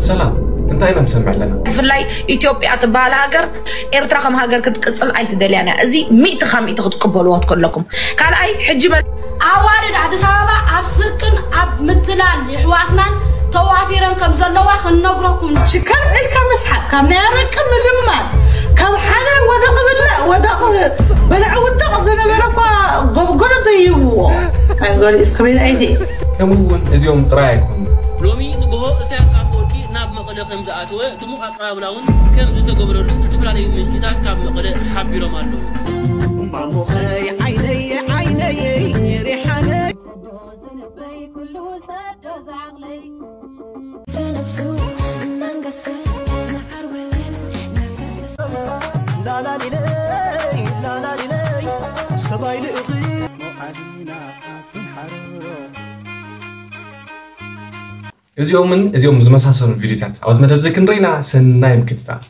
ሰላም፣ እንታይ ኢና ንሰምዕ ኣለና? ብፍላይ ኢትዮጵያ ትበሃል ሃገር፣ ኤርትራ ከም ሃገር ክትቅጽል ኣይትደልያን እያ። እዚ ሚእቲ ካብ ሚእቲ ክትቅበልዎ ከለኩም። ካልኣይ፣ ሕጂ መ- ኣዋልድ ኣዲስ ኣበባ ኣብ ስርቅን ኣብ ምትላል የሕዋትናን ተዋፊረን ከም ዘለዋ ክንነግረኩም። ሽከር ኢልካ ምስሓብ፣ ካብ ናይ ኣረቂ ምልማድ፣ ካብ ሓደ ወደቕ ዝብላዕ ወደቕ በልዐ ውደቕ ዝነበረ እኳ ጎብጎሎ ዘይብዎ። ኣንጎሊ እስክሪን ኣይትየ። ከምኡ እውን እዚኦም ጥራይ ኣይኮኑን። ሎሚ ንግሆ ኢሳያስ ኣፈወርቂ ናብ መቐለ ከም ዝኣተወ ድሙቕ ኣቀባብላ እውን ከም ዝተገበረሉ ዝተፈላለዩ ምንጭታት ካብ መቐለ ሓቢሮም ኣለዉ። እምባሞኸይ ዓይነየ ዓይነየ ሪሓነ ሰዶ ዝልበይ ኩሉ ሰዶ ዝዓቕለይ ፈነፍሱ እናንገሰ መዓር ወለል ነፈሰ ላላሊለይ ላላሊለይ ሰባይ ልእኺ እዚኦምን እዚኦም ዝመሳሰሉ ቪዲዮታት ኣብዚ መደብ እዚ ክንርኢና ሰናይ ምክትታል።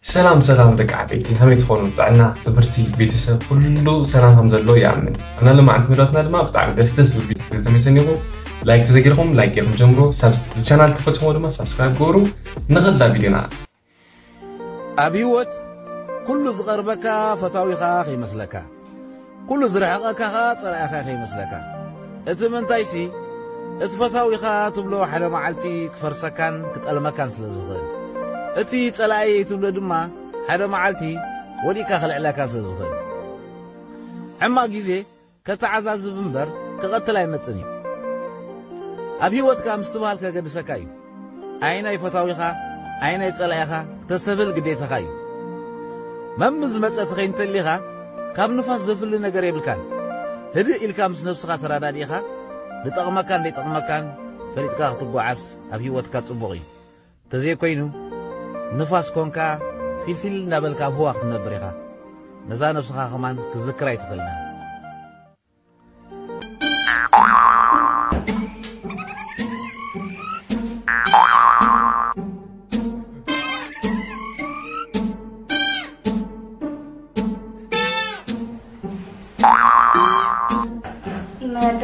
ሰላም ሰላም ደቂ ዓበይቲ፣ ከመይ ትኾኑ? ጥዕና፣ ትምህርቲ፣ ቤተሰብ፣ ኩሉ ሰላም ከም ዘሎ ይኣምን። እና ሎማዓንቲ መደባትና ድማ ብጣዕሚ ደስ ደስ ዝብል ቪዲዮ ተመሰኒኹ። ላይክ ተዘጊርኩም ላይክ ገይርኩም ጀምሮ። ሳብስ-፣ እዚ ቻናል ተፈትሞ ድማ ሳብስክራይብ ገበሩ። ንኸዳ ቪዲዮና። ኣብ ህይወት ኩሉ ዝቐርበካ ፈታዊኻ ከይመስለካ፣ ኩሉ ዝርሕቐካ ኸኣ ጸላኢኻ ከይመስለካ። እቲ ምንታይሲ፣ እቲ ፈታዊኻ ትብሎ ሓደ መዓልቲ ክፈርሰካን ክጠልመካን ስለ ዝኽእል፣ እቲ ጸላኢየይ ትብሎ ድማ ሓደ መዓልቲ ወዲቕካ ክልዕለካ ስለ ዝኽእል። ሕማቕ ግዜ ከተዓዛዝብ እምበር ክቐትል ኣይመጽን እዩ። ኣብ ህይወትካ ምስትብሃል ከገድሰካ እዩ። ኣየናይ ፈታዊኻ፣ ኣየናይ ጸላኢኻ ክተስተብህል ግዴታኻ እዩ። መም ዝመጸ ተኸይንተሊኻ ካብ ንፋስ ዘፍሊ ነገር የብልካን። ህድእ ኢልካ ምስ ነብስኻ ተረዳዲእኻ፣ ዝጠቕመካን ዘይጠቕመካን ፈሊጥካ ክትጓዓዝ ኣብ ህይወትካ ጽቡቕ እዩ። ተዘይኮይኑ፣ ንፋስ ኮንካ ፊልፊል እናበልካ ኣብ ህዋ ክትነብር ኢኻ። ነዛ ነብስኻ ከማን ክትዝክራ ኣይትኽእልን። መዳ፣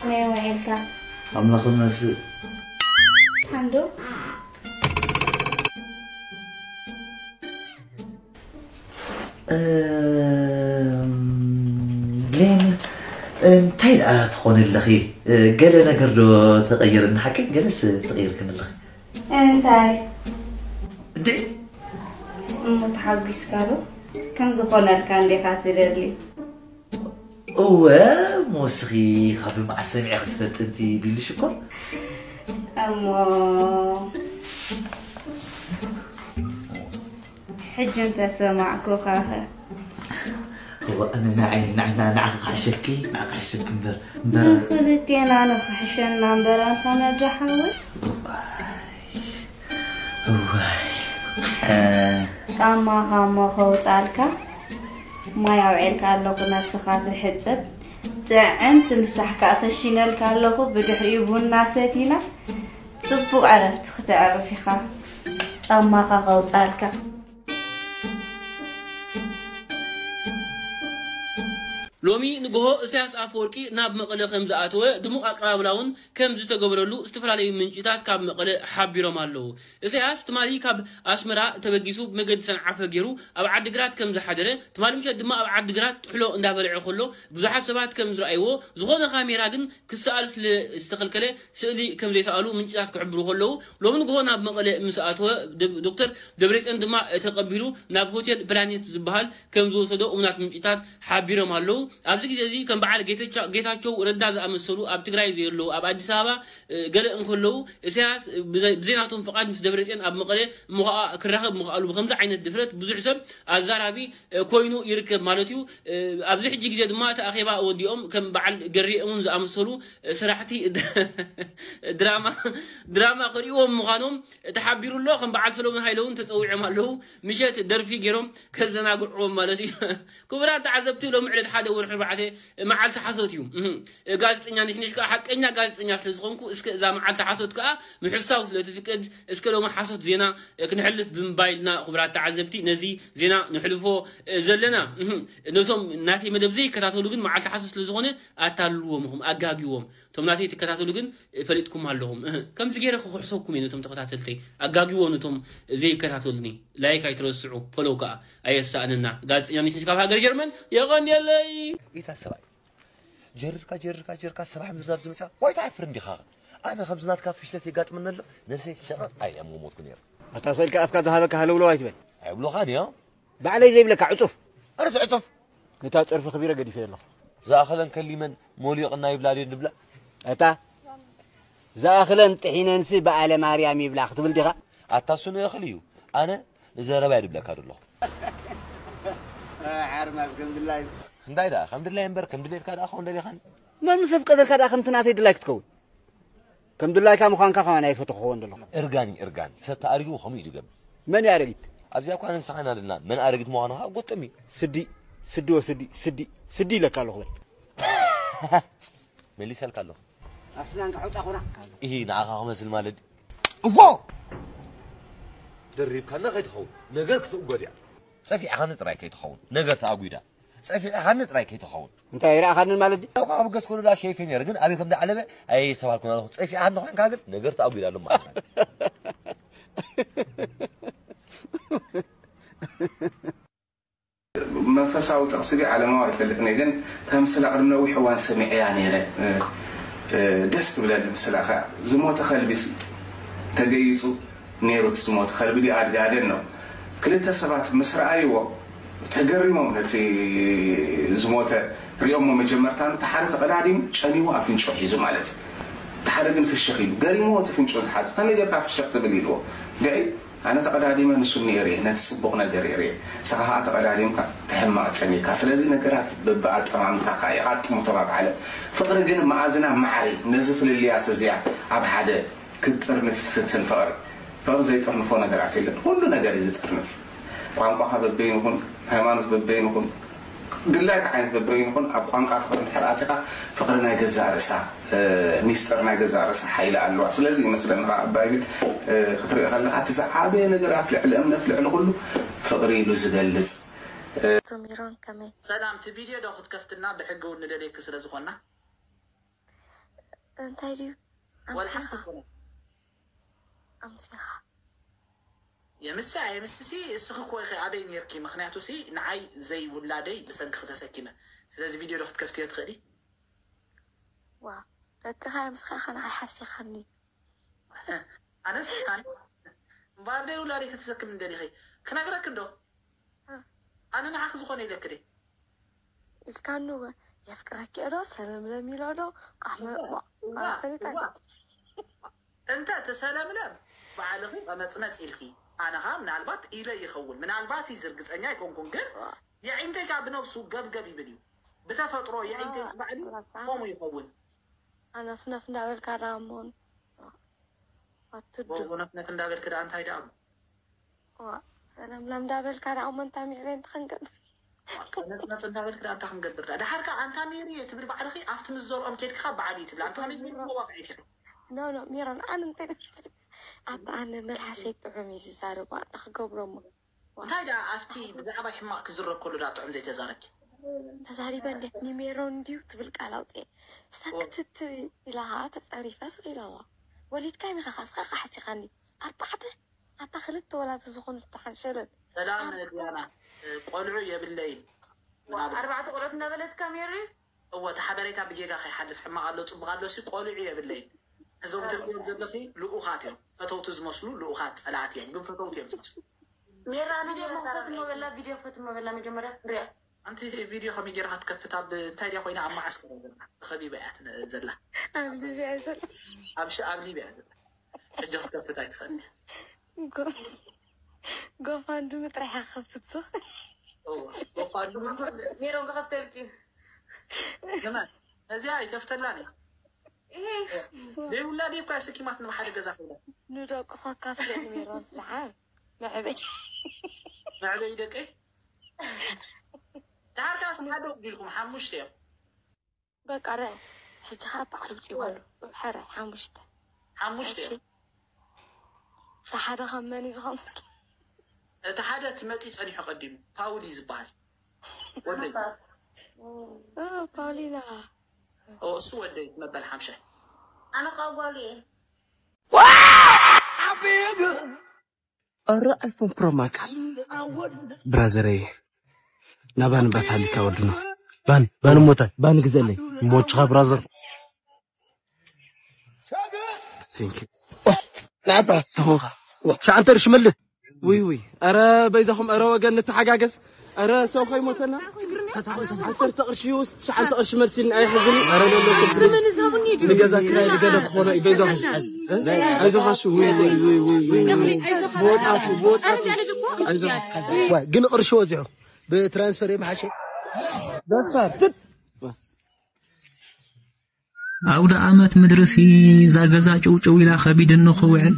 መይ ውዒልካ? ኣምላኽ ይመስል። ሓንዶ? እም፣ ሌን፣ እንታይ ደኣ ትኾኒ ኣለኺ? ገለ ነገር ዶ ተቐይርኒ? ሓቂ ገለስ ተቐይርክኒ ኣለኺ። እንታይ? እንዴ? እሞ ተሓጒስካ ዶ? ከም ዝኾነልካ እንዲኻ ትደሊ? እወ፣ እሞ እስኺ ካብ መዓስ ሰሚዐ ክትፈልጢ እንዲ ቢሊ ሽኮር? እሞ ሕጂ እንተሰማዕኩኻኸ? እወ፣ ኣነ ንዓይ፣ ንዓና፣ ንዓኺ ክሕሸኪ፣ ንዓኺ ክሕሸኪ እምበር፣ እምበር። ንኽልቴና ንኽሕሸና እምበር፣ ኣንታ መዳ ሓወይ። እዋይ፣ እዋይ። እ። ጫማኻ እሞ ከውጻልካ፣ ማይ ኣውዒልካ ኣለኹ ነብስኻ ትሕጽብ። ጥዕምቲ ምሳሕ ከኣ ከሺነልካ ኣለኹ፣ ብድሕሪኡ ቡና ሰቲና ጽቡቕ ዕረፍቲ ክተዕርፍ ኢኻ። ጫማኻ ከውጻልካ። ሎሚ ንግሆ ኢሳያስ ኣፈወርቂ ናብ መቐለ ከም ዝኣተወ ድሙቕ ኣቀባብላ እውን ከም ዝተገበረሉ ዝተፈላለዩ ምንጭታት ካብ መቐለ ሓቢሮም ኣለዉ። ኢሳያስ ትማሊ ካብ ኣስመራ ተበጊሱ ብመገዲ ሰንዓፈ ገይሩ ኣብ ዓዲግራት ከም ዝሓደረ፣ ትማሊ ምሸት ድማ ኣብ ዓዲግራት ጥሕሎ እንዳበልዐ ከሎ ብዙሓት ሰባት ከም ዝረኣይዎ፣ ዝኾነ ካሜራ ግን ክሰኣል ስለ ዝተኸልከለ ስእሊ ከም ዘይሰኣሉ ምንጭታት ክሕብሩ ከለዉ፣ ሎሚ ንግሆ ናብ መቐለ ምስ ኣተወ ደ-፣ ዶክተር ደብረጽዮን ድማ ተቐቢሉ ናብ ሆቴል ፕላኔት ዝበሃል ከም ዝወሰዶ እሙናት ምንጭታት ሓቢሮም ኣለዉ። ኣብዚ ግዜ እዚ ከም በዓል ጌተቻ-፣ ጌታቸው ረዳ ዝኣመሰሉ ኣብ ትግራይ ዘለዉ ኣብ ኣዲስ ኣበባ፣ እ፣ ገለ እንከለዉ፣ ኢሳያስ ብዘ-፣ ብዘይናቶም ፍቓድ ምስ ደብረጽዮን ኣብ መቐለ እሞ ኸኣ ክራኸብ ምኽኣሉ ብከምዚ ዓይነት ድፍረት ብዙሕ ሰብ ኣዛራቢ፣ እ፣ ኮይኑ ይርከብ ማለት እዩ። እ፣ ኣብዚ ሕጂ ግዜ ድማ እቲ ኣኼባ ወዲኦም ከም በዓል ገሬ እውን ዝኣመሰሉ፣ እ፣ ሰራሕቲ ድራማ፣ ድራማ ክርእይዎም ምዃኖም ተሓቢሩ ኣሎ። ከም በዓል ሰሎሞን ሃይለ እውን ተጸዊዖም ኣለዉ። ምሸት ደርፊ ገይሮም ከዘናግዕዎም ማለት እዩ። ክቡራት ተዓዘብቲ፣ ሎሚ ዕለት ሓደ ወርሒ ኣርባዕተ መዓልቲ ሓሶት እዩ። እህ፣ ጋዜጠኛ ነሽነሽ ከዓ ሓቀኛ ጋዜጠኛ ስለ ዝኾንኩ፣ እስከ እዛ መዓልቲ ሓሶት ከዓ ምሕሳው ስለ ትፍቅድ፣ እስከ ሎሚ ሓሶት ዜና ክንሕልፍ ብምባይልና፣ ክቡራት ተዓዘብቲ፣ ነዚ ዜና ንሕልፎ ዘለና። እህ፣ ነቶም ናተይ መደብ ዘይከታተሉ ግን፣ መዓልቲ ሓሶት ስለ ዝኾነ፣ ኣታልልዎም ኢኹም፣ ኣጋግዎም። እቶም ናተይ ትከታተሉ ግን ፈሊጥኩም ኣለኹም። እህ፣ ከምዚ ገይረ ክኽሕሰኩም እየ ነቶም ተኸታተልተይ። ኣጋግዎ ነቶም ዘይከታተሉኒ። ላይክ ኣይትረስዑ፣ ፎሎው ከኣ ኣየሳእነና። ጋዜጠኛ ሚስንሽ ካብ ሃገር ጀርመን፣ የቐንየለይ። ኢታ ሰብኣይ፣ ጀርካ፣ ጀርካ፣ ጀርካ፣ ሰብኣይ ምድራብ ዝመጻ፣ ዋይ ትሓፍር እንዲኻ? ኣነ ከምዚ ናትካ ፍሽለት የጋጥመኒ ኣሎ፣ ነብሰይ ሸቐቕ ኣይ፣ ኣብ ሞሞትኩ ነይረ። ኣታ ሰልካ ኣፍካ ዝሃበካ ሃለውለው ኣይትበል። ኣይብሎኻን እዮ። ባዕለይ ዘይብለካ ዕጹፍ። ኣነስ ዕጹፍ። ነታ ጸርፊ ከቢረ ገዲፈ ኣለኹ። ዝኣኸለን ከሊመን ሞሊቕና ይብላ ድየን ንብላ? ኣታ ዝኣኽለን ጥሒነንሲ በዓለ ማርያም ይብላ ክትብል ዲኻ? ኣታ እሱ ንእኽል እዩ። ኣነ ንዘረባ ይድብለካ ደለኹ። ዓርማዝ ከም ድላይ። እንታይ ደኣ፣ ከም ድላይ እምበር፣ ከም ድሌትካ ደኣ ክኸውን ደሊኻን? መኑ ሰብ ቀተልካ ደኣ ከምቲ ናተይ ድላይ ክትከውን? ከም ድላይካ ምዃንካ ከማን ኣይፈተኽዎን ደለኹ። እርጋን እዩ፣ እርጋን። ሰብ ተኣሪጉ ከምኡ እዩ ዝገብር። መን እዩ ኣረጊት? ኣብዚኣ እኳ ንስኻ ኢና ዘለና። መን ኣረጊት ምዃኑ ከዓ ግጥም እዩ። ስዲ፣ ስዲ ወስዲ፣ ስዲ፣ ስዲ ኢለካ ኣለኹ በል። መሊሰልካ ኣለኹ። ኣስናንካ ሑጣ ኹና። ኢሂ፣ ንዓኻ ክመስል ማለት ድዩ? እዎ! ደሪብካና ከይትኸውን፣ ነገር ክትእጎድ እያ። ጸፊዕኻኒ ጥራይ ከይትኸውን፣ ነገር ተኣጒዳ። ጸፊዕኻኒ ጥራይ ከይትኸውን። እንታይ ይረኣኻንን ማለት ድዩ? እኳ ክብገስ ከሎ ደኣ ሸይፈ ነይረ፣ ግን ኣበይ ከም ዝዓለበ ኣየስተብሃልኩን ኣለኹ። ጸፊዕኻኒ ተኾይንካ ግን ነገር ተኣጒዳ ኣሎ ማለት እዩ። መንፈሳዊ ጥቕሲ ድዩ ዓለማዊ ኣይፈልጥን እየ፣ ግን እታ ምስላ ቅድሚ ነዊሕ እዋን ሰሚዐያ ነይረ። እ፣ እ፣ ደስ ትብለኒ ምስላ ከኣ። ዝሞተ ከልቢስ ተገይጹ ነይሩ፣ እቲ ዝሞተ ከልቢ ድዩ ኣድጊ ኣደን ነው። ክልተ ሰባት ምስ ረኣይዎ ተገሪሞም ነቲ ዝሞተ ሪኦሞ መጀመርታ፣ እቲ ሓደ ተቐዳዲሙ ጨኒዎ ኣፍንጭኡ ሒዙ ማለት እዩ። እቲ ሓደ ግን ፍሽኽ ኢሉ ገሪምዎ እቲ ፍንጭኡ ዝሓዘ። ከመይ ጌርካ ፍሽኽ ትብል ኢልዎ። ድዒ ኣነ ተቐዳዲመ ንሱ እኒኦ ርኤ፣ ነቲ ጽቡቕ ነገር እየ ርኤ። ንስኻ ኸኣ ተቐዳዲምካ፣ እቲ ሕማቕ ጨኒካ። ስለዚ ነገራት በብኣጠማምታኻ የቓጥሙ ተባብዓለ። ፍቕሪ ግን መኣዝና ማዕረ እዩ። ነዚ ፍልልያት እዚኣ ኣብ ሓደ ክትጥርንፍ ትፍትን ፍቕሪ። ፍቕሪ ዘይጥርንፎ ነገራት የለን። ኩሉ ነገር እዩ ዝጥርንፍ። ቋንቋኻ በበይኑ ኩን፣ ሃይማኖት በበይኑ ኩን፣ ድላይካ ዓይነት በበይኑ ኩን፣ ኣብ ቋንቋ ፍቕሪ እንድሕር ኣቲኻ፣ ፍቕሪ ናይ ገዛእ ርእሳ፣ እ፣ ሚስጥር ናይ ገዛእ ርእሳ ሓይሊ ኣለዋ። ስለዚ ይመስለኒ ኸዓ ኣብ ባይብል፣ እ፣ ክትርኢ ከለኻ፣ እቲ ዝዓበየ ነገር ኣብ ልዕሊ እምነት፣ ልዕሊ ኩሉ ፍቕሪ ኢሉ ዝገልጽ። እ፣ ኣቶ ሚሮን ከመይ? ሰላም፣ እቲ ቪድዮ ዶ ክትከፍትና ብሕጊ እውን ንደልየኪ ስለ ዝኾንና? እንታይ ድዩ? ወላ ሓንቲ ኣምሲኻ? ኣይኮነን። ኣምሲኻ? የምሲ ኣየምስሲ እስኺ እኮ ኢኺ ኣበይ ነይርኪ? ምኽንያቱ ሲ ንዓይ ዘይውላደይ ብሰንክኺ ተሰኪመ። ስለዚ ቪድዮ ዶ ክትከፍትዮ ትኽእሊ? ዋው፣ ደቅኻ እዮም ስኻ ኢኻ ንዓይ ሓሲኻኒ። ኣነስ ኣነ እምበኣር ደይ ውላደይ ከተሰክምኒ ደሊኺ? ክነግረኪ እንዶ። እ። ኣነ ንዓኺ ዝኾነ ኢለኪ ደይ? ኢልካኒ እወ። የፍቅረኪ እዶ፣ ሰለምለም ኢሎ ዶ፣ ቃሕመ-፣ እዋ፣ ዋ-፣ እዋ፣ ዋ-፣ ፈሊጣ እዋ። እንተ ተሰለምለም ባዕልኺ ቀመጽመጽ ኢልኪ፣ ኣነ ኸኣ ምናልባት ኢለ ይኸውን፣ ምናልባት እዩ፣ ርግጸኛ ኣይኮንኩን፣ ግን ዋ። የዒንተይ ከኣ ብነብሱ ገብገብ ይብል እዩ። ብተፈጥሮ የዒንተይ ዋ፣ ባዕሉ ዋ፣ ከምኡ ይኸውን። ኣነፍነፍ እንዳበልካ ደኣ እሞ ኣትዱ። ወ-፣ ወነፍነፍ እንዳበልኪ ደኣ እንታይ ደኣ እሞ? ዋ፣ ሰለምለም እንዳበልካ ደኣ እሞ ኣንታ ሜሬ እንታይ ክንገብር? ዋ፣ ቀመጽመጽ እንዳበልኪ ደኣ እንታይ ክንገብር ደኣ? ደሓር ከኣ ኣንታ ሜሪ እየ ትብል ባዕልኺ ኣብቲ ምስ ዘርኦም ኬድኪ ከኣ በዓል እዩ ትብል። ኣንታ ሜሪ መዋቕዒት ኢኺ። ኖ፣ ኖ፣ ሜሮን፣ ኣነ እንታይ ደኣ ኣታ ኣነ መልሓሰይ ጥዑም እዩ ዝዛረብ፣ ኣታ ክገብሮ እሞ። ዋ። እንታይ ደኣ ኣብቲ ብዛዕባ ሕማቕ ክዝረብ ከሎ ደኣ ጥዑም ዘይተዛረብኪ? ተዛሪበ እንደ ንሜሮን እንድዩ ትብል ቃል ኣውፅኤ። እሳ ኦ። ክትት ኢላ ኸዓ ተፀሪፈ ስቕ ኢላዋ። ወሊድካ ይሚኻኻ፣ እስኻ ኸዓ ሓሲኻኒ። ኣርባዕተ ኣታ ክልተ ወላ ተዝኾኑ ዝተሓንሸለን። ሰላም ኣርባዕተ ዲያና፣ እ፣ ቆልዑ የብለይን። ዋ፣ ምናልባት ኣርባዕተ ቆልዑት እናበለትካ ሜሪ? እወ፣ እቲ ሓበሬታ ብጌጋ ከይሓልፍ፣ ሕማቕ ኣሎ፣ ጽቡቕ ኣሎ፣ ሲ ቆልዑ የብለይን። እዞም ትርእዮም ዘለኺ ልኡኻት እዮም። ፈተውቲ ዝመስሉ ልኡኻት ጸላእቲ እዮም፣ ግን ፈተውቲ እዮም ዝመስሉ። ሜራ፣ ኣነ ቪድዮ ሜራ ፈትሞ በላ፣ ቪድዮ ፈትሞ በላ፣ መጀመርያ ፍርያ። ኣንቲ ቪድዮ ከመይ ጌርካ ትከፍት? ኣብ እንታይ ድያ ኮይና? ኣብ መዓስከር እያ ዘላ፣ ተኸቢባ እያ ትነ-፣ ዘላ። ኣብ ሊብያ እያ ዘላ። ኣብ ሽ-፣ ኣብ ሊብያ እያ ዘላ። ሕጂ ክትከፍት ኣይትኽእልን እያ። ጎ-፣ ጎፋንድሚ ጥራሕ እያ ክኸፍት ዝኽእል። እዎ፣ ጎፋንድሚ። ሜሮን ክኸፍተልኪ። ከማን፣ እዚኣ ኣይከፍተላን እያ። ይሄ ዘይውላድ እኮ እያ ሰኪማት ንብ ሓደ ገዛ ኮይና። ንደቁ ከካፍለን ሜሮን ስርዓ መዕበይ። መዕበይ ደቀይ። ድሓር ከኣ ሓደ ወዲልኩም ሓሙሽተ እዮም። በቃ ረ ሕጂ ኸዓ በዓል ውፅእዎ ኣሎ። ሕራይ ሓሙሽተ። ሓሙሽተ እዮም። እቲ ሓደ ካብ መን እዩ ዝኸውን? እቲ ሓደ እቲ መፂኡ ፀኒሑ ቀዲሙ ፓውሊ ዝበሃል ወደይ ኦ፣ ፓውሊና። ኦ፣ እሱ ወደይ መበል ሓምሻይ ኣነ ካብ ጓሉ እየ ኧረ ኣይፎን ፕሮ ማክስ ብራዘረይ ናባን ባታሊካ ወድና ባን ባን ሞታ ባን ግዘለይ ሞችኻ ብራዘር ንዓባ ተኾንኻ ሸዓንተ ርሽ መልስ ውይ ውይ ኧረ በይዛኹም ኧረ ወገን ንተሓጋገዝ ኧረ ሰው ከይሞተና ዓሰርተ ቅርሺ ውስጥ ትሽዓንተ ቅርሺ መልሲልና ኣይሕዝኒ ኧረ ንገዛ ክራይ ንገለ ክኾኖ እዩ በይዛኹም ኣይዞኻሹ ውይ ውይ ውይ ውይ ውይ ብወጣቱ ብወጣቱ ኣይዞኻ ግን ቅርሺ ወዚዑ ብትራንስፈር የምሓሸ ደፋር ትት ኣውደ ኣመት ምድርሲ እዛ ገዛ ጭውጭው ኢላ ከቢድኒ ክውዕል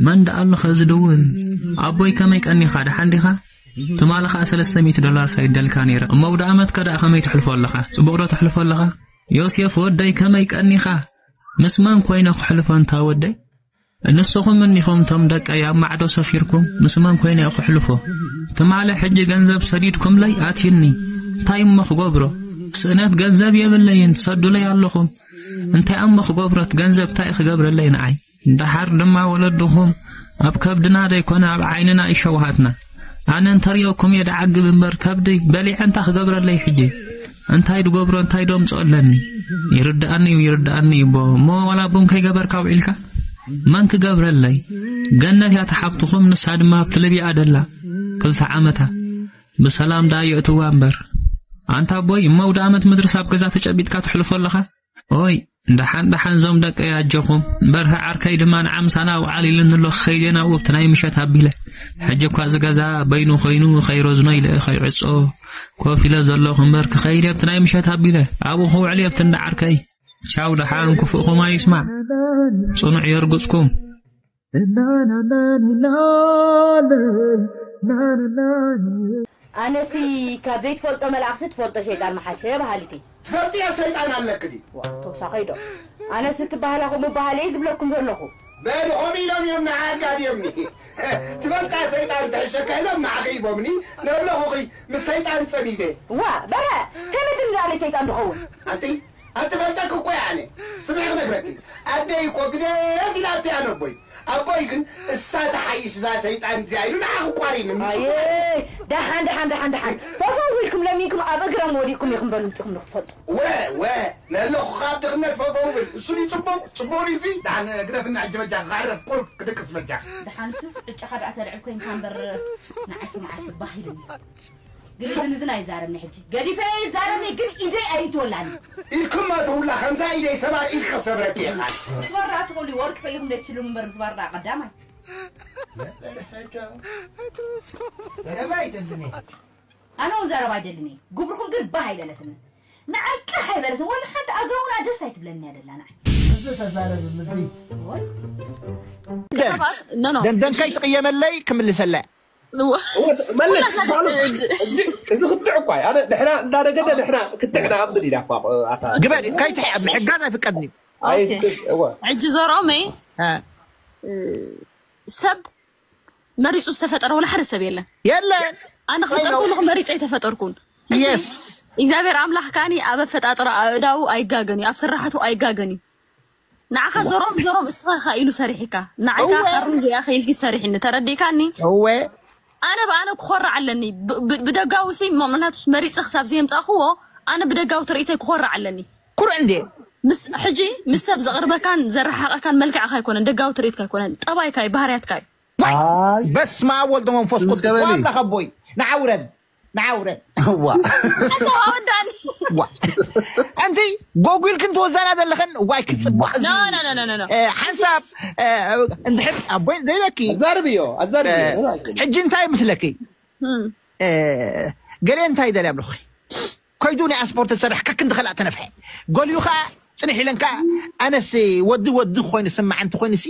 መን ደኣ ኣሎ ከዚ ድውል ኣቦይ ከመይ ቀኒኻ ደሓን ዲኻ ትማሊ ኸኣ ሰለስተ ሚእቲ ዶላር ሰዲደልካ ነይረ እሞ ኣውደ ኣመትካ ደኣ ከመይ ተሕልፎ ኣለኻ ጽቡቕ ዶ ተሕልፎ ኣለኻ ዮሴፍ ወደይ ከመይ ቀኒኻ ምስ መን ኮይነ ክሕልፎ እንታ ወደይ ንስኹም እኒኹም ቶም ደቀይ ኣብ ማዕዶ ሰፊርኩም ምስ መን ኮይነ እየ ክሕልፎ ትማሊ ሕጂ ገንዘብ ሰዲድኩምለይ ኣትዩኒ እንታይ እሞ ክገብሮ ስእነት ገንዘብ የብለይን ትሰዱለይ ኣለኹም እንታይ እሞ ክገብሮ እቲ ገንዘብ እንታይ ክገብረለይ ንዓይ ደሓር ድማ ወለድኹም ኣብ ከብድና ደይኮነ ኣብ ዓይንና እዩ ሸውሃትና ኣነ እንተሪኦኩም እየ ደዓግብ እምበር ከብደይ በሊዐ እንታይ ክገብረለይ ሕጂ እንታይ ድገብሮ እንታይ ደምፅኦ ኣለኒ ይርድኣኒ እዩ ይርድኣኒ እዩ እሞ ዋላ ቡን ከይገበርካ ውዒልካ መን ክገብረለይ ገነት እያ ተሓብትኹም ንሳ ድማ ኣብቲ ልብያ ደላ ክልተ ዓመታ ብሰላም ደኣ የእትዋ እምበር ኣንታ ኣቦይ እሞ ኣውደ ኣመት ምድርስ ኣብ ገዛ ተጨቢጥካ ተሕልፎ ኣለኻ ኦይ ደሓን ደሓን ዞም ደቀይ ኣጆኹም በርሀ ዓርከይ ድማ ንዓ ምሳና ኣውዓል ኢሉኒ ኣሎ ክኸይድ እየ ናብኡ ኣብቲ ናይ ምሸት ኣቢለ ሕጂ እኳ እዚ ገዛ በይኑ ኮይኑ ከይረዝኖ ኢለ ከይዕጾ ኮፍ ኢለ ዘለኹ እምበር ክኸይድ እየ ኣብቲ ናይ ምሸት ኣቢለ ኣብኡ ክውዕል እየ ኣብቲ እንዳ ዓርከይ ቻው ደሓን ክፉእኹም ኣይስማዕ ጽኑዕ የርግጽኩም ኣነሲ ካብ ዘይትፈልጦ መልኣኽሲ ትፈልጦ ሸይጣን መሓሸ በሃሊት እየ። ትፈልጥዮ ሰይጣን ኣለኪ ድዩ? ዋ ተውሳኸይ ዶ? ኣነሲ እቲ ባህላ ከምኡ በሃሊ እየ ዝብለኩም ዘለኹ። በሊ ከምኡ ኢሎም እዮም ንዓ ኣጋድዮምኒ። ትፈልጣ ሰይጣን ትሕሸካ ኢሎም ንዓኺ ሂቦምኒ። ነብለኹኺ ምስ ሰይጣን ጸሚደ። ዋ በረ ከመይ ትንዳለይ ሰይጣን ድኸውን? ኣንቲ ኣንቲ ፈልጠኪ እኮ እየ ኣነ። ስምዒ ክነግረኪ። ኣደይ እኮ ግደፍ ኢላ ኣትያ ነቦይ። ኣቦይ ግን እሳ ትሓይሽ እዛ ሰይጣን እዚኣ ኢሉ ንዓኺ ቋሪኒ። ኣየ ደሓን ደሓን ደሓን ደሓን ፈፈው ኢልኩም ለሚንኩም ኣብ እግሮም ወዲቕኩም ኢኹም በሉ ምፅኹም ንክትፈልጡ። ወ ወ ነለኹ ካብ ድኽነት ፈፈው ብል። እሱ ድዩ ፅቡቕ? ፅቡቕ ድዩ እዚ? ደሓን ግደፍና ሕጂ በጃ ክዕረፍ ቁሩብ ክድቅስ በጃ። ደሓን እሱስ ዕጫኻ ደኣ ተልዕል ኮይንካ እምበር ንዓይ ስምዓስ ባህ ኢሉኒ። ግንዝን እዝን ኣይዛረብኒ ሕጂ ገዲፈ ይዛረብኒ ግን ኢደይ ኣይእትወላኒ ኢድኩም ኣተውላ ከምዛ ኢደይ ሰባር ኢድ ከሰብረኪ ኢኻ ስባር ደኣ ትኽእሉ ወርቂ ፈይኹም ደይ ትሽልሙ እምበር ምስባር ደኣ ቀዳማይ ዘረባ ኣይደልኒ ኣነ እውን ዘረባ ኣይደልኒ ግብርኹም ግን ባህ ኣይበለትኒ ንዓይ ቅሕ ኣይበለትኒ ወላ ሓንቲ ኣገውና ደስ ኣይትብለኒ እያ ደላ ንዓይ እዚ ተዛረቢ ምዚ ወይ ደንደንካይ ትቕየመለይ ክምልሰላ መለስ ባሉ እዚ ክትዕ እኳ ኣነ ንሕና እንዳደገደ ንሕና ክትዕ ንኣምን ኢና እኳ ኣታ ግበር ከይትሕያ ምሕጋዝ ኣይፍቀድን እዩ ኣይፍቅድ እወ ሕጂ ዘርኦመይ እ፣ ሰብ መሪፁ ዝተፈጠረ ወላ ሓደ ሰብ የለን የለን ኣነ ክፍጠር ከለኹ መሪፀ ኣይተፈጠርኩን ሕጂ የስ እግዚኣብሔር ኣምላኽ ካኒ ኣብ ኣፈጣጥራ ኣእዳው ኣይጋገን እዩ ኣብ ስራሕቱ ኣይጋገን እዩ ንዓኻ ዞሮም ዞሮም እስኻ ኢኻ ኢሉ ሰሪሕካ ንዓይካ እወ። ሓሩን ዚኣኸ ኢልኪ ሰሪሕኒ ተረዲእካኒ እወ ኣነ ብኣነ ክኾርዕ ኣለኒ ብ- ብ- ብደጋዊ ሲ ምክንያቱ መሪፀ ክሳብ ዘየምፃእክዎ ኣነ ብደጋዊ ትርኢተይ ክኾርዕ ኣለኒ ኩርዕ እንዴ ምስ ሕጂ ምስ ሰብ ዘቕርበካን ዘረሓቐካን መልክዕካ ኣይኮነን ደጋዊ ትርኢትካ ኣይኮነን ጠባይካ እዩ ባህርያትካ እዩ በስመ ኣብ ወልድ መንፈስ ቅዱስ ኣምላኽ ኣቦይ ንዓውረድ ንዓውረ እዋ ኣወዳኒ ዋ ኣንቲ ጎጉልክን ትወዛና ዘለኽን ዋይ ክፅባሕ ሓንሳብ እንድሕር ኣቦይ ዘይለኪ ኣዛርብዮ ኣዛርብዮ ሕጂ እንታይ ምስለኪ ገለ እንታይ ደልያ ብለኹ ከይዱ ናይ ኣስፖርት ዝሰርሕ ከክንዲ ከላእ ተነፍሐ ገሊኡ ከዓ ፅንሕ ኢለን ከዓ ኣነስ ወዲ ወዲ ኮይኑ ስማዕ እንተኮይኑ ሲ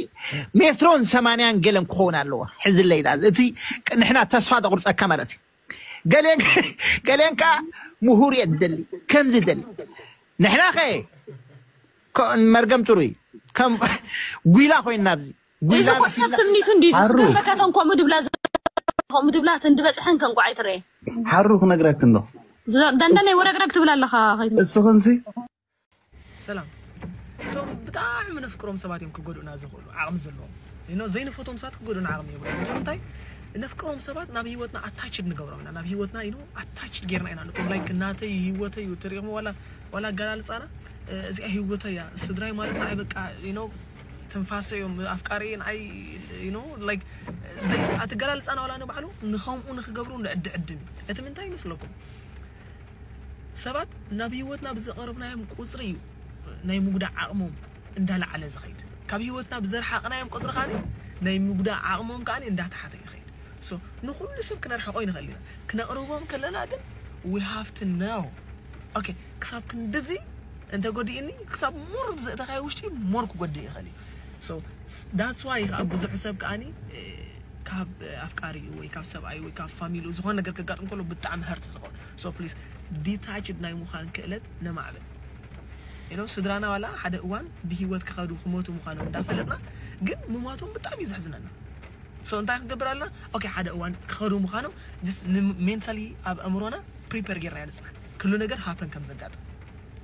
ሜትሮን ሰማንያን ገለን ክኸውን ኣለዎ ሕዝለይ ዳ እቲ ንሕና ተስፋ ተቁርፀካ ማለት እዩ ገሌን ገሌን ከኣ ምሁር እየ ዝደሊ ከም ዝደሊ። ንሕና ኸ ከ- መርገም ጥሩይ ከም ጒላ ኮይንና ኣብዚ እዚ ጒላ እኮ ሰብ ትምኒቱ እንዲ ሓሩ። ዝገብረካ እቶም ከምኡ ድብላ ዘ- ከምኡ ድብላ እተን ዝበፅሐን ከንቋዓይ ትረአ። ሓሩ ክነግረክ እንዶ። ዝ- ደንደነይ ወረግረግ ትብል ኣለኻ ኸይትም። እስኽንሲ ሰላም። እቶም ብጣዕሚ ነፍቅሮም ሰባት እዮም ክጎድኡና ዝኽእሉ ዓቕሚ ዘለዎም። You know፣ ዘይንፈትዎም ሰባት ክጎድኡና ዓቕሚ የብሎም። እቶም እንታይ ነፍቅሮም ሰባት ናብ ህይወትና ኣታችድ ንገብሮም ኢና። ናብ ህይወትና you know ኣታችድ ጌርና ኢና። እቶም ላይክ ናተይ ህይወተይ እዩ ትሪኦም ዋላ ዋላ ኣገላልፃና እ፣ እዚኣ ህይወተይ እያ። ስድራይ ማለት ንዓይ በቃ you know ትንፋሰ እዮም ኣፍቃሪ ንዓይ you know like ዘይ ኣትገላልፃና ዋላ ንባዕሉ ንኸምኡ ንክገብሩ ንዕድዕድም እዩ። እቲ ምንታይ ይመስለኩም? ሰባት ናብ ህይወትና ብዘቐረብናዮም ቁፅሪ እዩ ናይ ምጉዳእ ዓቕሞም እንዳለዓለ ዝኸይድ። ካብ ህይወትና ብዘርሓቕናዮም ቁፅሪ ከዓ ናይ ምጉዳእ ዓቕሞም ከዓ እንዳተሓተ ይኸይድ። So ንኩሉ ሰብ ክነርሕቆ ይንኽእል ኢና። ክነቕርቦም ከለና ግን we have to know okay ክሳብ ክንድዚ እንተ ጎዲእኒ ክሳብ ሞር ዘእተኻዮ ውሽጢ ሞር ክጎድእ ይኽእል እዩ። So that's why ከዓ ብዙሕ ሰብ ከዓኒ እ፣ ካብ ኣፍቃሪኡ ወይ ካብ ሰብኣዩ ወይ ካብ ፋሚሊኡ ዝኾነ ነገር ከጋጥም ከሎ ብጣዕሚ hurt ዝኸውን። So please detached ናይ ምዃን ክእለት ነማዕብል። You know ስድራና ዋላ ሓደ እዋን ብህይወት ክኸዱ ክሞቱ ምዃኖም እንዳፈለጥና ግን ምሟቶም ብጣዕሚ እዩ ዘሕዝነና። So እንታይ ክንገብር ኣለና? Okay ሓደ እዋን ክኸዱ ምዃኖም mentally ኣብ ኣእምሮና prepare ጌርና ንፅናሕ ኩሉ ነገር happen ከም ዘጋጥም።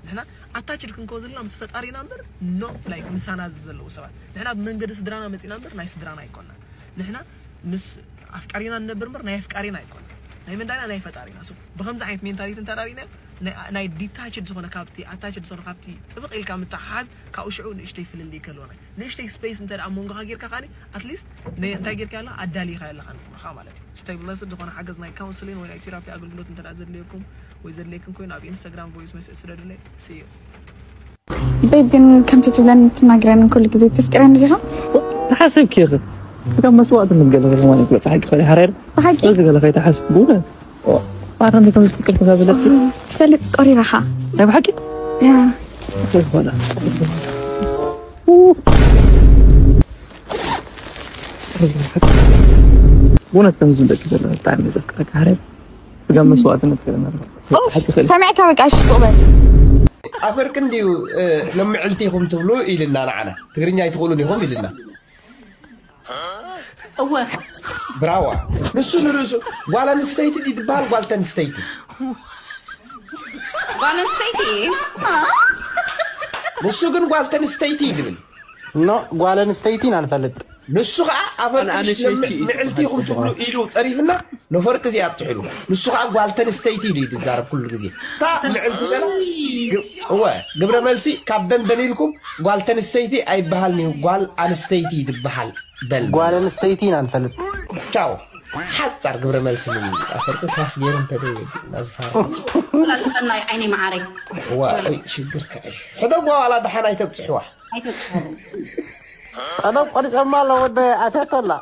ንሕና ኣታችድ ክንከው ዘለና ምስ ፈጣሪና እምበር not like ምሳና ዘለዉ ሰባት። ንሕና ብመንገዲ ስድራና መፂና እምበር ናይ ስድራና ኣይኮንና። ንሕና ምስ ኣፍቃሪና ንነብር እምበር ናይ ኣፍቃሪና ኣይኮንና። ናይ መንዳና ናይ ፈጣሪና። So ብከምዚ ዓይነት mentality እንተዳሪና ናይ detached ዝኾነ ካብቲ ኣታችድ ዝኾነ ካብቲ ጥብቕ ኢልካ ምትሓሓዝ ካብኡ ሽዑ ንእሽተይ ፍልልይ ከለዎና ንእሽተይ space እንተ ደኣ መንጎኻ ጌርካ ከዓኒ at least እንታይ ጌርካ ኣለኻ ኣዳሊኻ ኣለኻ ንእምሮኻ ማለት እዩ። Stabilized ዝኾነ ሓገዝ ናይ counseling ወይ ናይ therapy ኣገልግሎት እንተ ደኣ ዘድልየኩም ወይ ዘድልየክን ኮይኑ ኣብ Instagram voice message ስደዱለይ። See you። ቤብ ግን ከምቲ ትብለን ትናገረን ኩሉ ግዜ ተፍቅረን ዲኻ? ተሓሰብኪ ኢኺ ስጋብ መስዋእትነት ገለ ማለት በፅሓኪ ኸ ሓራይ ብሓቂ በዚ ገለ ከይተሓስብ ብእውነት ኣረ እንደ ከም ዝፍቅር ተጋብለኪ ትፈልጥ ቆሪራኻ ናይ ብሓቂ ያ ይኾና ብእውነት ከም ዝብለኪ ዘሎ ብጣዕሚ ዘፍቅረካ ሓራይ ስጋብ መስዋእትነት ገለ ማለት ሓቂ ኸ ሰሚዕካ በቃ እሺ ሱቕ በል ኣፈርቂ እንድዩ ሎምዕልቲ ኢኹም ትብሉ ኢልና ንዓና ትግርኛ ኣይትኽእሉን ኢኹም ኢልና እወ ብራዋ ንሱ ንርእሱ ጓል ኣንስተይቲ ድዩ ትበሃል ጓል ተንስተይቲ ጓል ኣንስተይቲ ንሱ ግን ጓል ተንስተይቲ እዩ ዝብል ኖ ጓል ኣንስተይቲ ኢና ንፈልጥ ንሱ ከዓ ኣፈርቂ ምዕልቲ ኢኹም ትብሉ ኢሉ ፀሪፍና ነፈርቂ እዚኣ ኣብፅሕሉ ንሱ ከዓ ጓል ተንስተይቲ ኢሉ እዩ ዝዛረብ ኩሉ ግዜ እታ ምዕልቲ ገና እወ ግብረ መልሲ ካብ ደንደን ኢልኩም ጓል ተንስተይቲ ኣይበሃልን እዩ ጓል ኣንስተይቲ እዩ ዝበሃል በል ጓል ኣንስተይቲ ኢና ንፈልጥ ቻው ሓፃር ግብረ መልሲ ምን ኣፈርቂ ኳስ ገይሩ እንተደይ ናዝፋ ላልፀናይ ዓይነይ መዓረይ ዋ ወይ ሽግር ከ ሕደጓ ዋላ ደሓን ኣይተብፅሕዋ ኣይተብፅሕዋ ቀደም ቆሪፀማ ኣሎ ወደ ኣትያቶ ኣላ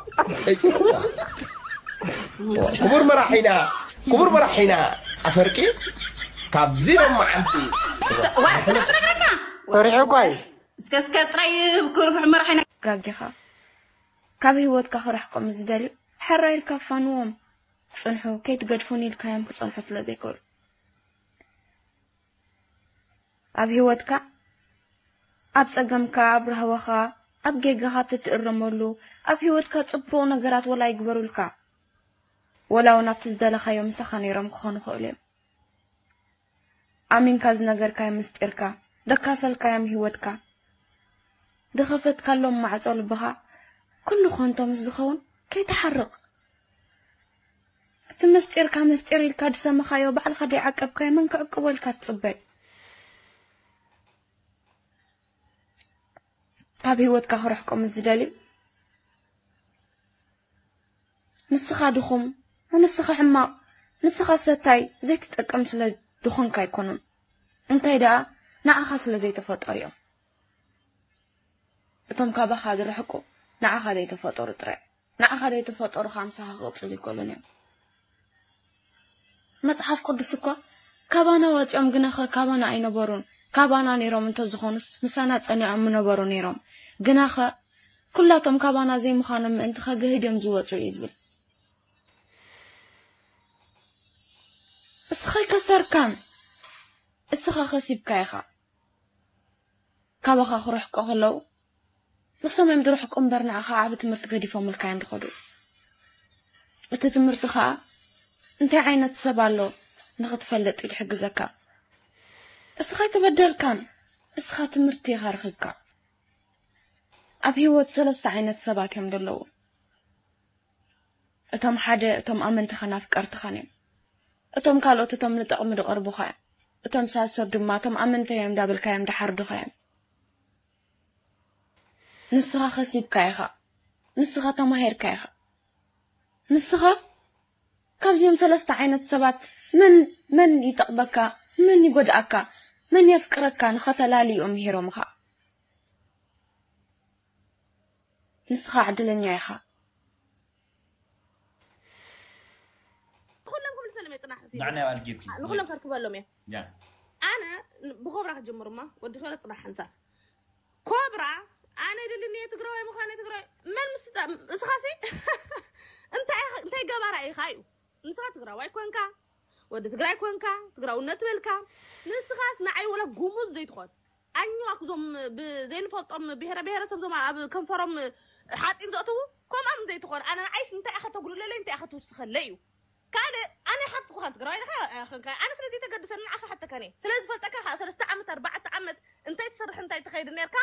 ክቡር መራሒና ክቡር መራሒና ኣፈርቂ ካብዚ ሎም መዓልቲ ዋዕፅና ክነግረካ ፈሪሑ እኳ እዩ እስከ እስከ ጥራይ ክርፍዕ መራሒና ጋጊኻ ካብ ህይወትካ ክርሕቆም ዝደልዩ ሕራይ ኢልካ ፋንዎም ጽንሑ ከይትገድፉኒ ኢልካዮም ክጸንሑ ስለ ዘይክእሉ ኣብ ህይወትካ ኣብ ጸገምካ ኣብ ራህዋኻ ኣብ ጌጋኻ ትትእረመሉ ኣብ ህይወትካ ጽቡቕ ነገራት ወላ ይግበሩልካ ወላ እውን ኣብቲ ዝደለኻዮ ምሳኻ ነይሮም ክኾኑ ይኽእሉ እዮም ኣሚንካ ዝነገርካዮም ምስጢርካ ደካፈልካዮም ህይወትካ ድኸፈትካሎም ማዕጾ ልብኻ ኩሉ ኮንቶ ምስ ዝኸውን ከይትሓርቕ እቲ ምስጢርካ ምስጢር ኢልካ ድሰመኻዮ ባዕልኻ ደይዓቀብካዮ መን ክዕቅቦ ኢልካ ትጽበ ካብ ህይወትካ ክርሕቆ ምስ ዝደልዩ ንስኻ ድኹም ንስኻ ሕማቕ ንስኻ ሰታይ ዘይትጠቅም ስለ ድኾንካ ኣይኮኑን እንታይ ደኣ ንዓኻ ስለ ዘይተፈጠሩ እዮም እቶም ካባኻ ዝርሕቁ ንዓኻ ዘይተፈጠሩ ጥራይ ንዓኻ ዘይተፈጠሩ ካምሳኻ ክቕጽሉ ይክእሉን እዮም መጽሓፍ ቅዱስ እኳ ካባና ወጺኦም ግናኸ ካባና ኣይነበሩን ካባና ነይሮም እንተዝኾኑስ ምሳና ጸኒዖም ምነበሩ ነይሮም ግናኸ ኩላቶም ካባና ዘይምዃኖም ምእንቲ ኸግህድ እዮም ዝወጹ እዩ ዝብል እስኻ ኣይከሰርካን። እስኻ ከሲብካ ኢኻ። ካባኻ ክርሕቁ ከለዉ ንሶም እዮም ዝርሕቁ እምበር ንዓኻ ዓቢ ትምህርቲ ገዲፎምልካ እዮም ዝኸዱ። እቲ ትምህርቲ ኸኣ እንታይ ዓይነት ሰብ ኣሎ ንኽትፈልጥ እዩ ዝሕግዘካ። እስኻ ኣይተበደልካን። እስኻ ትምህርቲ ኢኻ ረኺብካ። ኣብ ህይወት ሰለስተ ዓይነት ሰባት እዮም ዘለዉ። እቶም ሓደ እቶም ኣመንትኻን ኣፍቀርትኻን እዮም። እቶም ካልኦት እቶም ንጥቕሚ ዝቐርቡኻ እዮም። እቶም ሳልሶት ድማ እቶም ኣመንተይ እዮም እንዳበልካዮም ድሓርዱኻ እዮም። ንስኻ ከሲብካ ኢኻ። ንስኻ ተማሂርካ ኢኻ። ንስኻ ካብዚኦም ሰለስተ ዓይነት ሰባት መን መን ይጠቕመካ፣ መን ይጎድኣካ፣ መን የፍቅረካ ንኸተላሊ እዮም ምሂሮምኻ። ንስኻ ዕድለኛ ኢኻ። ኩሎም ክምልሰሎም እየ ጽናሕ። ንዓና ኣልጊብኪ። ንኩሎም ከርክበሎም እየ። ያ ኣነ ብኮብራ ክጅምር እማ ወዲ ኸረ ጽናሕ ሓንሳብ ኮብራ ኣነ ድልኒ እየ ትግራዋይ ምዃነ ትግራዋይ መን ምስ እስኻሲ እንታይ ኢኻ- እንታይ ገባራ ኢኻ እዩ ንስኻ ትግራዋይ ኮንካ ወዲ ትግራይ ኮንካ ትግራውነት በልካ ንስኻስ ንዓይ ወላ ጉሙዝ ዘይትኾን ኣኝዋክ ዞም ብ- ዘይንፈልጦም ብሄረ ብሄረሰብ ዞም ኣብ ከንፈሮም ሓፂን ዘእትዉ ከምኦም ዘይትኾን ኣነ ንዓይስ እንታይ ኢኻ ተጉልለለይ እንታይ ኢኻ ትውስኸለይ እዩ ካልእ ኣነ ሓትኩኻን ትግራዋይ ኢኻ ኣነ ስለ ዘይተገድሰኒ ንዓኻ ሓተካኒ ስለ ዝፈልጠካ ከዓ ሰለስተ ዓመት ኣርባዕተ ዓመት እንታይ ትሰርሕ እንታይ ትኸይድ ነርካ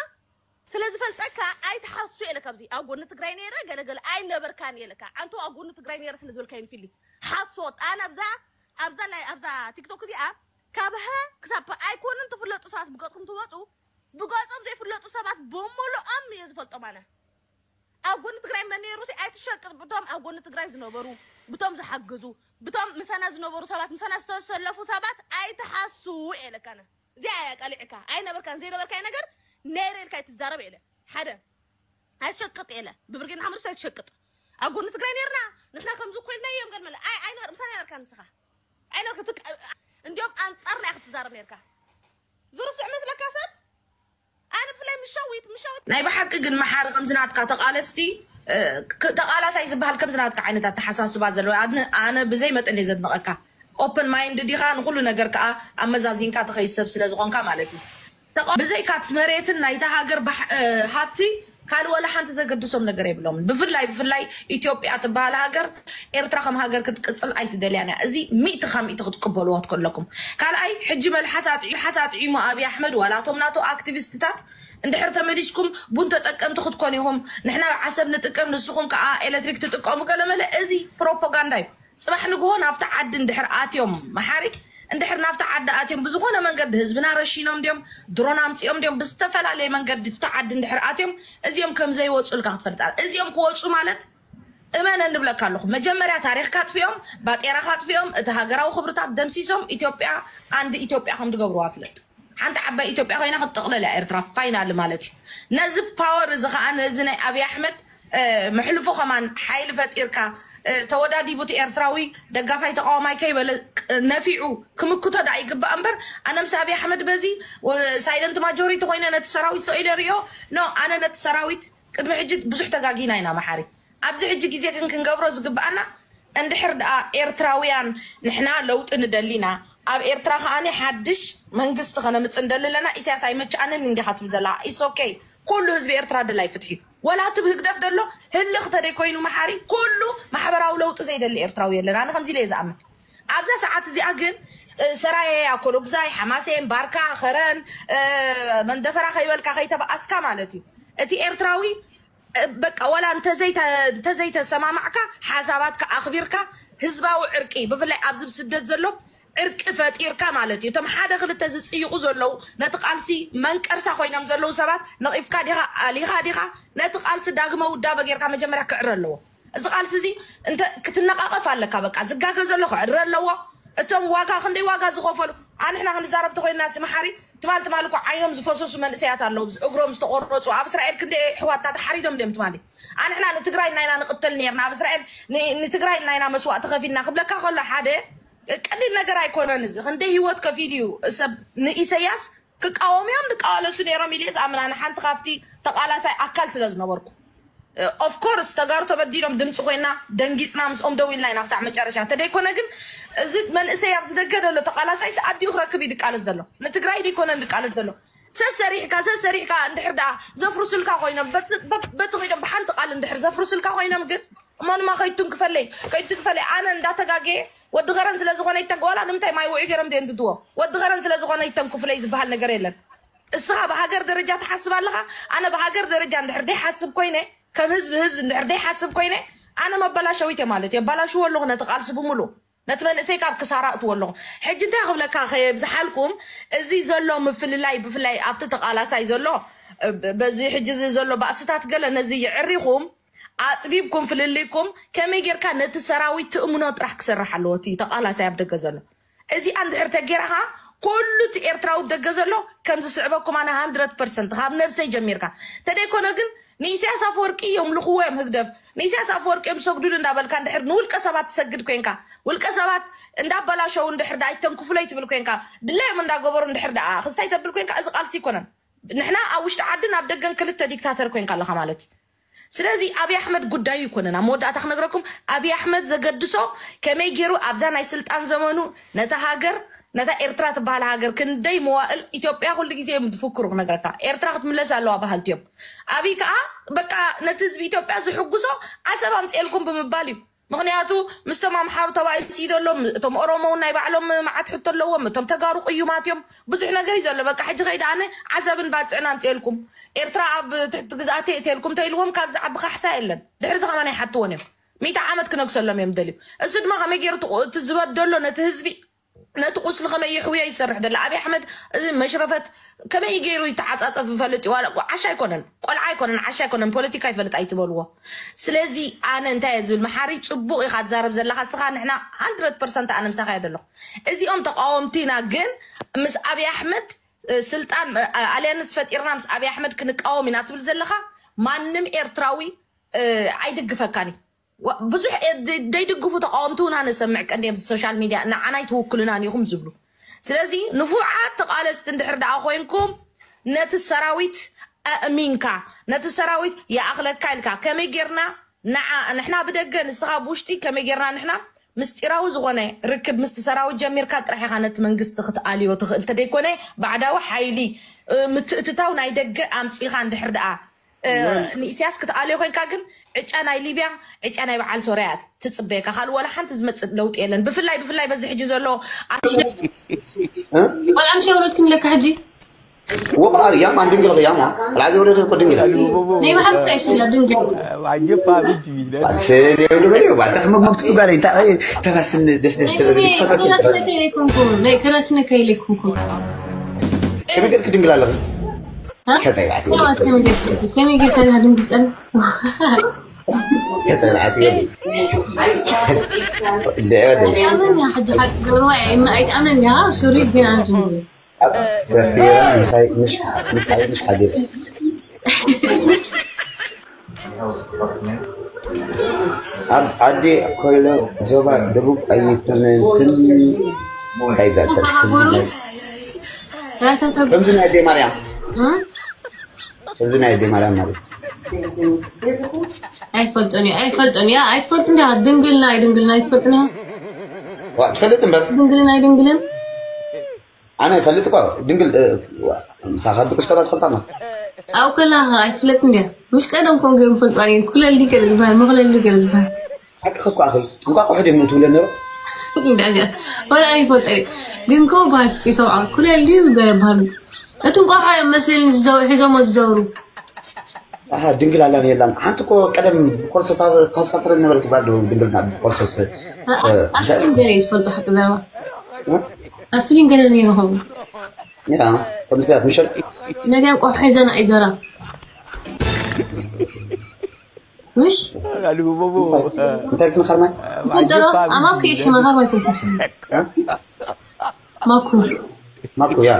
ስለ ዝፈልጠካ ኣይትሓሱ ኢለ ካብዚ ኣብ ጎኒ ትግራይ ነይረ ገለገለ ኣይነበርካን ኢለካ ኣንተ ኣብ ጎኒ ትግራይ ነይረ ስለ ዝበልካይኒ ፊሊ ሓሶት ኣነ ኣብዛ ኣብዛ ላይ ኣብዛ ቲክቶክ እዚኣ ካብ ሀ ክሳብ ፐ ኣይኮንን ትፍለጡ ሰባት ብገፅኩም ትወፁ ብገፆም ዘይፍለጡ ሰባት ብምሉኦም እየ ዝፈልጦም ኣነ ኣብ ጎኒ ትግራይ መን ነይሩ ሲ ኣይትሸቅጥ ብቶም ኣብ ጎኒ ትግራይ ዝነበሩ ብቶም ዝሓገዙ ብቶም ምሳና ዝነበሩ ሰባት ምሳና ዝተሰለፉ ሰባት ኣይትሓሱ ኢለካነ እዚኣ እያ ቀሊዕካ ኣይነበርካን ዘይነበርካይ ነገር ነይረ ኢልካ ኣይትዛረብ ኢለ ሓደ ኣይትሸቅጥ ኢለ ብብርጌድ ሓመዱስ ኣይትሸቅጥ ኣብ ጎኒ ትግራይ ነርና ንሕና ከምዚ ኮይልና እዮም ገል መለ ኣይ ኣይነበር ምሳና ነበርካ ንስኻ ኣይነበርካ ትቅ- እንዲዮም ኣንጻርና ኢኻ ትዛረብ ነርካ ዝርስዕ መስለካ ሰብ ኣነ ብፍላይ ምሸዊት ምሸዊት ናይ ብሓቂ ግን መሓሪ ከምዚ ናትካ ተቓለስቲ እ፣ ክ- ተቓላሳይ ዝበሃል ከምዚ ናትካ ዓይነት ኣተሓሳስባ ዘለዎ ኣነ- ኣነ ብዘይ መጠን እየ ዘድንቐካ ኦፕን ማይንድ ዲኻ ንኩሉ ነገር ከዓ ኣመዛዚንካ ትኸይድ ሰብ ስለ ዝኾንካ ማለት እዩ ተቓ- ብዘይካ እቲ መሬትን ናይታ ሃገር ባሕ- እ፣ ሃብቲ ካልእ ወላ ሓንቲ ዘገድሶም ነገር የብሎምን ብፍላይ ብፍላይ ኢትዮጵያ ትበሃል ሃገር ኤርትራ ከም ሃገር ክትቅፅል ኣይትደልያን እያ እዚ ሚእቲ ካብ ሚእቲ ክትቅበልዎ ከለኩም ካልኣይ ሕጂ መልሓስ ኣጥዒ ሓስ ኣጥዒሙ ኣብይ ኣሕመድ ዋላ እቶም ናቱ ኣክቲቪስትታት እንድሕር ተመሊስኩም ቡን ተጠቀምቲ ክትኮኑ ኢኹም ንሕና ዓሰብ ንጥቀም ንስኹም ከዓ ኤሌክትሪክ ትጥቀሙ ገለመለ እዚ ፕሮፓጋንዳ እዩ ፅባሕ ንግሆ ናብቲ ዓዲ እንድሕር ኣትዮም መሓሪ እንድሕር ናብቲ ዓዲ ኣትዮም ብዝኾነ መንገዲ ህዝብና ረሺኖም ድዮም ድሮን ኣምፂኦም ድዮም ብዝተፈላለየ መንገዲ ብቲ ዓዲ እንድሕር ኣትዮም እዚኦም ከም ዘይወፁ ኢልካ ክትፈልጥ እዚኦም ክወፁ ማለት እመነ ንብለካ ኣለኹ መጀመርያ ታሪኽካ ኣጥፊኦም ባጤራኻ ኣጥፊኦም እቲ ሃገራዊ ክብርታት ደምሲሶም ኢትዮጵያ ኣንድ ኢትዮጵያ ከም ዝገብርዋ ፍለጥ ሓንቲ ዓባይ ኢትዮጵያ ኮይና ክትጥቕለል እያ ኤርትራ ፋይናል ማለት እዩ ነዚ ፓወር እዚ ከዓ ነዚ ናይ ኣብይ ኣሕመድ መሕልፎ ከማን ሓይሊ ፈጢርካ ተወዳዲቡ እቲ ኤርትራዊ ደጋፋይ ተቃዋማይ ከይበለ ነፊዑ ክምክቶ ዳ ይግባእ እምበር ኣነ ምስ ኣብይ ኣሕመድ በዚ ሳይለንት ማጆሪቲ ኮይነ ነቲ ሰራዊት ሰኢለ ሪኦ ኖ ኣነ ነቲ ሰራዊት ቅድሚ ሕጂ ብዙሕ ተጋጊና ኢና መሓሪ ኣብዚ ሕጂ ግዜ ግን ክንገብሮ ዝግብኣና እንድሕር ደኣ ኤርትራውያን ንሕና ለውጢ ንደሊና ኣብ ኤርትራ ከኣኒ ሓድሽ መንግስቲ ከነምፅእ ንደሊ ኣለና ኢሳያስ ኣይመችኣንን እንዲኻ ትብል ዘላ ኢስ ኦኬ ኩሉ ህዝቢ ኤርትራ ድላይ ፍትሒ እዩ ወላ እቲ ብህግደፍ ዘሎ ህልኽ ተደይኮይኑ መሓሪ ኩሉ ማሕበራዊ ለውጢ ዘይደሊ ኤርትራዊ የለን ኣነ ከምዚ ኢለ እየ ዝኣምን ኣብዛ ሰዓት እዚኣ ግን ሰራየ ያኮሎግዛይ ሓማሴን ባርካ ኸረን መንደፈራ ከይበልካ ከይተበኣስካ ማለት እዩ እቲ ኤርትራዊ በቃ ዋላ እንተዘይተሰማማዕካ ሓሳባትካ ኣኽቢርካ ህዝባዊ ዕርቂ ብፍላይ ኣብዚ ብስደት ዘሎ ዕርቂ ፈጢርካ ማለት እዩ እቶም ሓደ ክልተ ዝፅይቑ ዘለዉ ነቲ ቃልሲ መንቀርሳ ኮይኖም ዘለዉ ሰባት ነቒፍካ ዲኻ ኣሊኻ ዲኻ ነቲ ቃልሲ ዳግመ ውዳበ ጌርካ መጀመርያ ክዕረ ኣለዎ እዚ ቃልሲ እዚ ክትነቓቐፍ ኣለካ በቃ ዝጋገ ዘሎ ክዕረ ኣለዎ እቶም ዋጋ ክንደይ ዋጋ ዝኸፈሉ ኣንሕና ክንዛረብ ተኮይንና ስመሓሪ ትማል ትማል እኮ ዓይኖም ዝፈሰሱ መንእሰያት ኣለዉ እግሮም ዝተቆረፁ ኣብ እስራኤል ክንደይ ኣሕዋትና ተሓሪዶም ድዮም ትማሊ ኣንሕና ንትግራይ ናይና ንቅተል ነርና ኣብ እስራኤል ንትግራይ ናይና መስዋእቲ ከፊልና ክብለካ ከሎ ሓደ ቀሊል ነገር ኣይኮነን እዚ ክንደይ ህይወት ከፊል እዩ ሰብ ንኢሰያስ ክቃወሙ እዮም ዝቃዋለሱ ነይሮም ኢለ ዝኣምን ኣነ ሓንቲ ካብቲ ተቃላሳይ ኣካል ስለ ዝነበርኩ ኦፍኮርስ ተጋሩ ተበዲሎም ድምፂ ኮይና ደንጊፅና ምስኦም ደው ኢልና ኢና ክሳዕ መጨረሻ። እንተደይኮነ ግን እዚ መንእሰይ ኣብዚ ደገ ዘሎ ተቃላሳይ ኣዲኡ ክረክብ እዩ ድቃለስ ዘሎ። ንትግራይ ደይኮነን ድቃለስ ዘሎ። ሰሰሪሕካ ሰሰሪሕካ እንድሕር ደኣ ዘፍርሱልካ ኮይኖም በቲ ኮይኖም ብሓንቲ ቃል እንድሕር ዘፍርሱልካ ኮይኖም ግን እሞ ንማ ከይትንክፈለይ ከይትንክፈለይ ኣነ እንዳተጋገየ ወዲ ኸረን ስለዝኾነ ይተንክ ዋላ ንምንታይ ማይ ውዒ ገይሮም ደየንድድዎ ወዲ ኸረን ስለዝኾነ ይተንክፍለይ ዝበሃል ነገር የለን። እስኻ ብሃገር ደረጃ ትሓስብ ኣለኻ። ኣነ ብሃገር ደረጃ እንድሕር ደይሓስብ ኮይነ ከም ህዝቢ ህዝቢ እንድሕር ደይሓስብ ኮይነ ኣነ መበላሸዊት እየ ማለት እዩ። ኣባላሽዎ ኣለኹ ነቲ ቃልሲ ብምሉ ነቲ መንእሰይ ካብ ክሳራ እትዎ ኣለኹ። ሕጂ እንታይ ክብለካ ከየብዝሓልኩም እዚ ዘሎ ምፍልላይ ብፍላይ ኣብቲ ተቃላሳይ ዘሎ በዚ ሕጂ እዚ ዘሎ ባእስታት ገለ ነዚ ይዕሪኹም ኣፅቢብኩም ፍልልይኩም ከመይ ጌርካ ነቲ ሰራዊት ትእምኖ ጥራሕ ክሰርሕ ኣለዎ እቲ ተቃላሳይ ኣብ ደገ ዘሎ። እዚኣ እንድሕር ተጌራኻ ኩሉ እቲ ኤርትራዊ ደገ ዘሎ ከም ዝስዕበኩም ኣነ ሃንድረድ ፐርሰንት ካብ ነብሰይ ጀሚርካ ተደይኮነ ግን ንኢሳያስ ኣፈወርቂ እዮም ልኽዎ እዮም ህግደፍ ንኢሳያስ ኣፈወርቂ እዮም ሰግዱሉ እንዳበልካ እንድሕር ንውልቀ ሰባት ትሰግድ ኮንካ ውልቀ ሰባት እንዳበላሸው እንድሕር ደኣ ኣይተንክፉለይ ትብል ኮንካ ድላዮም እንዳገበሩ እንድሕር ደኣ ክስታይ ተብል ኮንካ እዚ ቃልሲ ይኮነን። ንሕና ኣብ ውሽጢ ዓድን ኣብ ደገን ክልተ ዲክታተር ኮንካ ኣለኻ ማለት እዩ። ስለዚ ኣብይ ኣሕመድ ጉዳዩ ይኮነን ኣብ መወዳእታ ክነግረኩም ኣብይ ኣሕመድ ዘገድሶ ከመይ ገይሩ ኣብዛ ናይ ስልጣን ዘመኑ ነታ ሃገር ነታ ኤርትራ ትበሃል ሃገር ክንደይ መዋእል ኢትዮጵያ ኩሉ ግዜ እዮም ዝፍክሩ ክነግረካ ኤርትራ ክትምለስ ኣለዋ በሃልቲ እዮም። ኣብይ ከዓ በቃ ነቲ ህዝቢ ኢትዮጵያ ዝሕጉሶ ዓሰብ ኣምፅኤልኩም ብምባል እዩ። ምክንያቱ ምስቶም ኣምሓሩ ተባኢሲ ዘሎ እቶም ኦሮሞ እውን ናይ ባዕሎም መዓት ሕቶ ኣለዎም እቶም ተጋሩ ቅዩማት እዮም ብዙሕ ነገር እዩ ዘሎ በቃ ሕጂ ከይደ ኣነ ዓሰብን ባፅዕን ኣምፅኤልኩም ኤርትራ ኣብ ትሕቲ ግዝኣተይ እተልኩም ተኢልዎም ካብ ዝዓቢ ካሕሳ የለን ድሕርዚ ከማን ኣይሓትዎን እዮም። ሚእቲ ዓመት ክነግሰሎም እዮም ደልዩ እሱ ድማ ከመይ ገይሩ እቲ ዝበደሎ ነቲ ህዝቢ ነቲ ቁስሊ ከመይ ይሕውዮ ይሰርሕ ዘሎ ኣብይ ኣሕመድ እዚ መሽረፈት ከመይ ገይሩ ይተዓፃፀፍ ይፈልጥ እዩ ዓሻ ኣይኮነን ቆልዓ ኣይኮነን ዓሻ ኣይኮነን ፖለቲካ ይፈልጥ ኣይትበልዎ። ስለዚ ኣነ እንታይ እየ ዝብል መሓሪ ፅቡቅ ኢካ ትዛረብ ዘለካ ስኻ ንሕና ሃንድረድ ፐርሰንት ኣነ ምሳካ እየ ዘለኹ። እዚኦም ተቃወምቲና ግን ምስ ኣብይ ኣሕመድ ስልጣን ኣልያንስ ፈጢርና ምስ ኣብይ ኣሕመድ ክንቃወም ኢና ትብል ዘለካ ማንም ኤርትራዊ ኣይድግፈካን እዩ። ብዙሕ ደይድግፉ ተቃወምቲ እውን ኣነሰምዕ ቀንዲ ኣብዚ ሶሻል ሚድያ ንዓናይ ትውክሉናን ኢኹም ዝብሉ። ስለዚ ንፉዓት ተቃለስቲ እንድሕር ደኣ ኮይንኩም ነቲ ሰራዊት ኣእሚንካ ነቲ ሰራዊት ይኣኽለካ ኢልካ ከመይ ጌርና ንዓ ንሕና ብደገ ንስኻ ብውሽጢ ከመይ ጌርና ንሕና ምስጢራዊ ዝኾነ ርክብ ምስቲ ሰራዊት ጀሚርካ ጥራሕ ኢኻ ነቲ መንግስቲ ክትኣልዮ ትኽእል ተደይኮነ ባዕዳዊ ሓይሊ ምትእትታው ናይ ደገ ኣምፂኻ እንድሕር ደኣ ንኢስያስ ክትኣልዮ ኮይንካ ግን ዕጫ ናይ ሊብያ ዕጫ ናይ በዓል ሶርያ ትፅበየካ ካልእ ዋላ ሓንቲ ዝመፅእ ለውጢ የለን ብፍላይ ብፍላይ በዚ ሕጂ ዘሎ ቆልዓ ምሽ የውረድክን ለካ ሕጂ ወቕዓ እያ ማን ድንግል እያ ማ ራዚ ወደ እኮ ድንግል ናይ ብሓቂ ይስላ ድንግል ባትስን የውሉ በለ ባታ ሕመም መብትኩ ጋር ተባስን ደስ ደስ ተበግሪ ፈታት ከራስነ ከይለይኩምኩም ከመይ ገርክ ድንግል ኣለኺ ከመይ ገርካ ድንግል ፀን ኣይትኣምነኒ ሓቂ ገብርዋ ኣይትኣምነኒ ሱሪ ግን ኣነ ድንግል ሰፊራ ምሳይ ምሽ ሓዲር ኣብ ዓዲ ኮይሎ ዞባ ደቡብ ኣይኮነትን እንታይ ይበሃል ከምዚ ናይ ኣዴ ማርያም ከምዚ ናይ ኣዴ ማርያም ማለት ኣይፈልጦን እዩ ኣይፈልጦን እያ ኣይትፈልጥ እንዲያ ድንግልና እዩ ድንግልና ኣይትፈልጥን እያ ትፈልጥ እምበር ድንግልና እዩ ድንግልን ኣነ ይፈልጥ እኮ ድንግል ምሳኻ ድቁስ ከላ ትፈልጣ ማ ኣብ ከላ ኣይትፍለጥ እንዲያ ምሽ ቀደም ከም ገይሩ ፈልጡ ኣነ ኩለል ድገለ ዝበሃል መክለል ድገለ ዝበሃል ሓቂ ከኳ ኣኺ እንቋቑሖ ድም ትብለ ነሮ ወላ ኣይፈልጠ ግን ከ ባል ይሰብዓ ኩለል ድዩ ገለ በሃሉ እቲ እንቋቑሖ እዮም መስል ሒዞሞ ዝዘውሩ ኣሃ ድንግል ኣላን የላን ሓንቲ እኮ ቀደም ኮርሶታር ኮርሳትረ ነበረ ትባል ዶ ድንግልና ኮርሶስ ኣፍሊን ገለ ዝፈልጦ ሓቂ ዘረባ ኣፍሊን ገለ ነይርኸው ያ ከምዚ ምሸል ነዚኣም ቆሕ ሒዘና እዩ ዘራ ምሽ እንታይ ክንኸርማይ ፈልጠሮ ኣማኩ የሽማ ከርማይ ኮንኩሽ ማኩ ማኩ ያ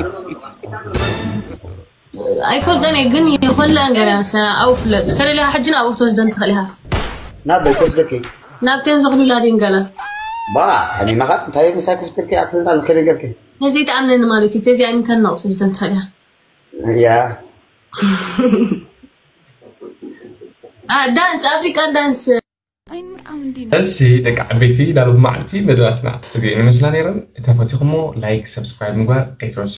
ኣይፈልጠን እየ ግን የኮላ እንገላ ሰና ኣው ፍለጥ ዝተደለያ ሕጂ ናብ ክትወስደን ትኽእል ኢኻ ናብ በይ ክወስደኪ ናብተን ዘኽሉላ ድንገላ ባ ሕሚማኻ እንታይ ምሳይ ክፍትልኪ ኣክልና ከመይ ገርኪ ነዚ ተኣምነኒ ማለት እዩ ተዚ ኣይምከን ናብ ክትወስደን ትኽእል ኢኻ ያ ዳንስ ኣፍሪካን ዳንስ ኣይንምርዓው እንዲ እሺ ደቂ ዓበይቲ ዳሉ መዓልቲ መደባትና እዚአን ይመስላ ነይረን። እንተፈቲኹሞ ላይክ ሰብስክራይብ ምግባር ኣይትረሱ።